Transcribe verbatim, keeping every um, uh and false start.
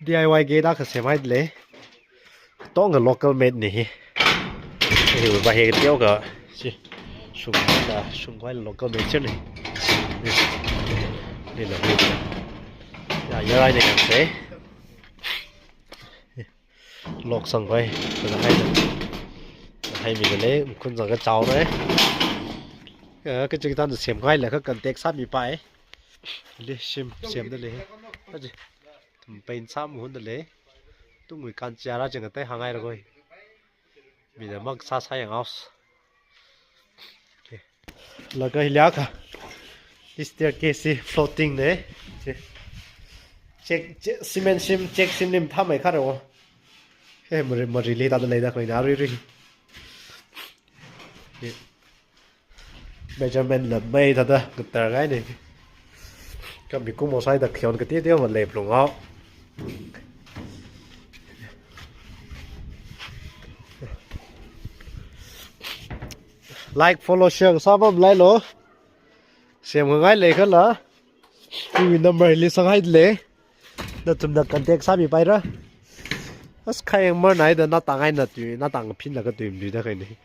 D I Y gate akha semhaida lei. Tongkha local made na hi. Hiva hi teokha chi shungkhuila, shungkhuila local made chi na. Hila hi. Ya, yarai ne kase. Lock sangkhui. Kala haida. Haimida lei, khun zangkha chaona. Ya, kachikathāna semngailakha contact sāmipai. Lei shim, semda lei. Aji. Thum paint sāmahunda lei. Tungwui kanchiara ching atai hāngngaira koi. Mina maksā sāyang aus. Okay. Laga hiliakha. This staircase hi floating na. Chi. Check, check, cement shim, check shim nim thamei kharo. He, mari, mari lei tada leida koi na ri ri. Measurement la mai thāda katar ngai ni. Kami kumo sai da khion kati ti ma lei plung au. Like, follow, share sāpam lailo. Semngai leikhala. Iwui number hili sanghaida lei. Nathumna contact sāmipaira. As khayang mar naida natang ai na tui, natang phinlaga tuimida kaini.